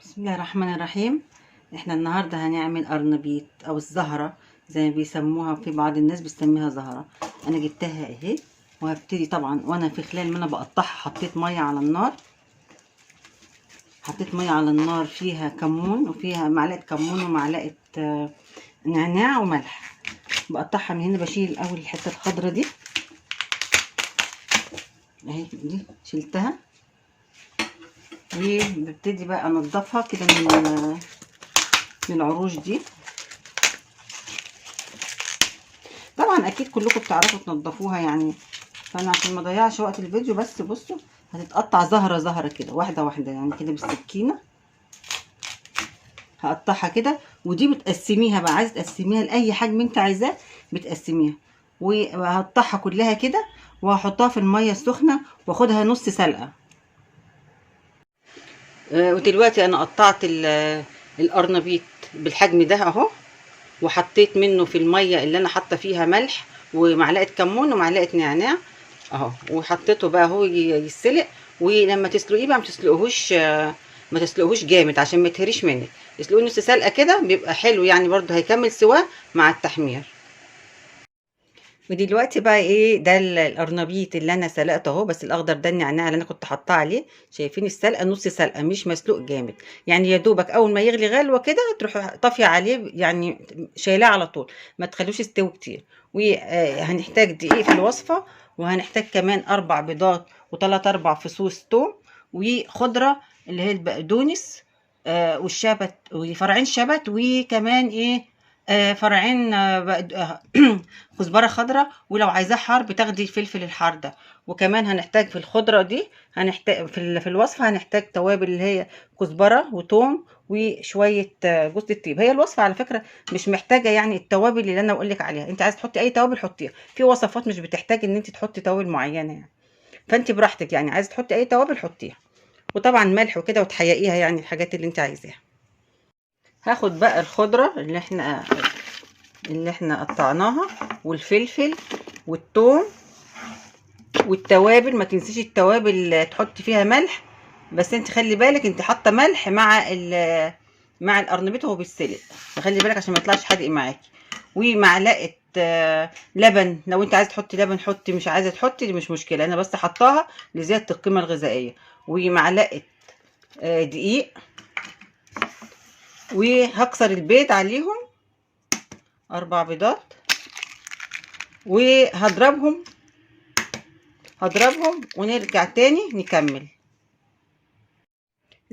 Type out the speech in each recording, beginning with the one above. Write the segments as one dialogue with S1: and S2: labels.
S1: بسم الله الرحمن الرحيم. احنا النهارده هنعمل قرنبيط او الزهرة زي ما بيسموها، في بعض الناس بتسميها زهره. انا جبتها اهي وهبتدي طبعا، وانا في خلال ما انا بقطعها حطيت مية على النار، حطيت مية على النار فيها كمون وفيها معلقه كمون ومعلقة نعناع وملح. بقطعها من هنا، بشيل الاول الحتة الخضرة دي اهي، دي شلتها، وببتدي بقى انضفها كده من العروش دي. طبعا اكيد كلكم بتعرفوا تنضفوها يعني، فانا عشان ما اضيعش وقت الفيديو بس بصوا هتتقطع زهره زهره كده، واحدة واحدة يعني كده بالسكينة هقطعها كده. ودي بتقسميها بقى، عايزه تقسميها لاي حجم انت عايزاه بتقسميها. وهقطعها كلها كده وهحطها في المية السخنة واخدها نص سلقه. ودلوقتي انا قطعت القرنبيط بالحجم ده اهو، وحطيت منه في المية اللي انا حاطه فيها ملح ومعلقة كمون ومعلقة نعناع اهو، وحطيته بقى اهو يتسلق. ولما تسلقيه بقى ما تسلقوهوش جامد عشان ما يتهريش منك، اسلقيه نص سلقه كده بيبقى حلو يعني، برده هيكمل سواه مع التحمير. ودلوقتي بقى ايه ده القرنبيط اللي انا سلقته اهو، بس الاخضر ده النعناع اللي انا كنت حاطاه عليه. شايفين السلقه نص سلقه مش مسلوق جامد يعني، يا دوبك اول ما يغلي غلوه كده تروح طافية عليه يعني، شايلاه على طول، ما تخلوش يستوي كتير. وهنحتاج دقيق في الوصفة، وهنحتاج كمان 4 بيضات وتلات 4 فصوص توم، وخضره اللي هي البقدونس، والشبت وفرعين شبت، وكمان ايه، فرعين، كزبره خضراء، ولو عايزاه حار بتاخدي الفلفل الحار ده. وكمان هنحتاج في الخضرة دي، هنحتاج في الوصفة هنحتاج توابل اللي هي كزبره وتوم وشوية جوز الطيب. هي الوصفة على فكرة مش محتاجه يعني التوابل اللي انا بقول لك عليها، انت عايزه تحطي اي توابل حطيها، في وصفات مش بتحتاج ان انت تحطي توابل معينة يعني، فانت براحتك يعني، عايزه تحطي اي توابل حطيها. وطبعا ملح وكده، وتحيقيها يعني الحاجات اللي انت عايزاها. هاخد بقى الخضرة اللي احنا قطعناها، والفلفل والثوم والتوابل. ما تنسيش التوابل تحطي فيها ملح، بس انت خلي بالك انت حاطه ملح مع القرنبيط وهو بيتسلق، فخلي بالك عشان ما يطلعش حادق معاكي. ومعلقة لبن، لو انت عايزه تحطي لبن حطي، مش عايزه تحطي دي مش مشكلة، انا بس حطاها لزيادة القيمة الغذائية. ومعلقة دقيق، وهكسر البيض عليهم 4 بيضات، وهضربهم، هضربهم ونرجع تاني نكمل.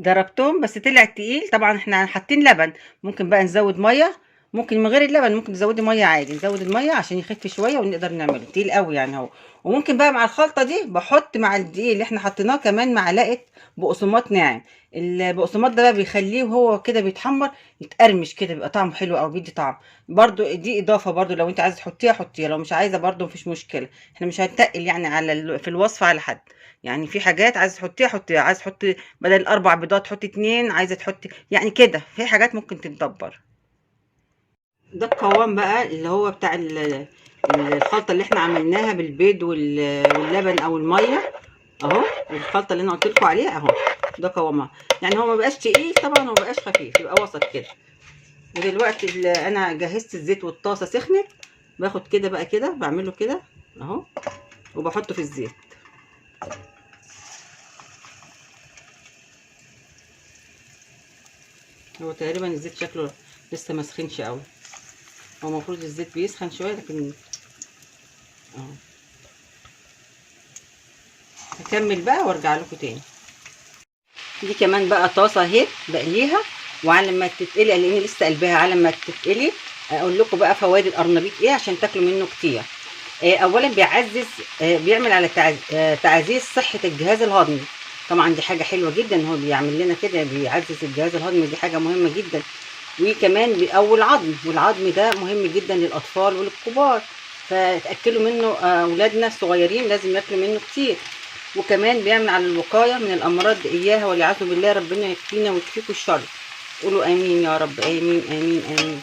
S1: ضربتهم بس طلع تقيل، طبعا احنا حاطين لبن، ممكن بقى نزود مية، ممكن من غير اللبن ممكن تزودي مية عادي، نزود المية عشان يخف شوية ونقدر نعمله تقيل قوي يعني اهو. وممكن بقى مع الخلطة دي بحط مع الدقيق اللي احنا حطيناه كمان معلقه بقسماط ناعم. البقسماط ده بقى بيخليه وهو كده بيتحمر يتقرمش كده، بيبقى طعمه حلو قوي، بيدي طعم. برده دي اضافه برده، لو انت عايزه تحطيها حطيها، لو مش عايزه برده مفيش مشكلة، احنا مش هنتقل يعني على في الوصفة على حد يعني. في حاجات عايزه تحطيها حطيها، عايزه تحطي بدل 4 بيضات تحطي 2، عايزه تحطي يعني كده، في حاجات ممكن تتدبر. ده القوام بقى اللي هو بتاع الخلطة اللي احنا عملناها بالبيض واللبن او المية اهو، الخلطة اللي انا قلت لكم عليها اهو، ده قوامها يعني، هو ما بقاش تقيل طبعا وما بقاش خفيف، يبقى وسط كده. ودلوقتي انا جهزت الزيت والطاسه سخنت، باخد كده بقى كده بعمله كده اهو وبحطه في الزيت. هو تقريبا الزيت شكله لسه ما سخنش قوي، هو المفروض الزيت بيسخن شوية، لكن اهو هكمل بقى وارجع لكم تاني. دي كمان بقى طاسه اهي بقليها، وعلى ما تتقلي لان لسه قلبها، على ما تتقلي اقول لكم بقى فوائد القرنبيط ايه عشان تاكلوا منه كتير. اولا بيعمل على تعزيز صحة الجهاز الهضمي، طبعا دي حاجة حلوة جدا، هو بيعمل لنا كده بيعزز الجهاز الهضمي، دي حاجة مهمة جدا. وكمان بيقوي العظم، والعظم ده مهم جدا للاطفال وللكبار، فتاكلوا منه، اولادنا الصغيرين لازم ياكلوا منه كتير. وكمان بيعمل على الوقاية من الامراض اياها والعياذ بالله، ربنا يكفينا ويكفيكم الشر، قولوا امين يا رب، امين امين امين.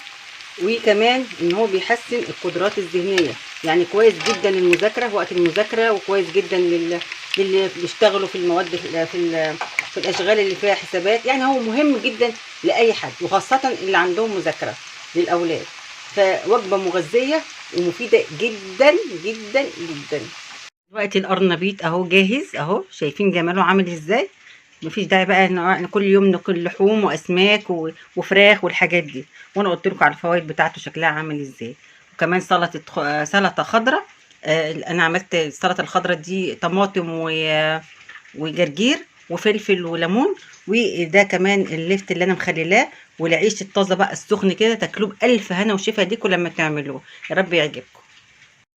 S1: وكمان ان هو بيحسن القدرات الذهنية، يعني كويس جدا للمذاكره وقت المذاكرة، وكويس جدا للي بيشتغلوا في المواد في في الاشغال اللي فيها حسابات. يعني هو مهم جدا لاي حد، وخاصة اللي عندهم مذاكرة للاولاد. فوجبه مغذيه ومفيدة جدا جدا جدا. دلوقتي القرنبيط اهو جاهز اهو، شايفين جماله عامل ازاي. مفيش داعي بقى ان كل يوم ناكل لحوم واسماك وفراخ والحاجات دي. وانا قلت لكم على الفوائد بتاعته شكلها عامل ازاي. وكمان سلطة خضراء. انا عملت السلطة الخضراء دي طماطم وجرجير وفلفل وليمون، وده كمان اللفت اللي انا مخللاه، والعيش الطازه بقى السخن كده، تاكلوه بالف هنا وشفا ليكم لما تعملوه. يا رب يعجبكم.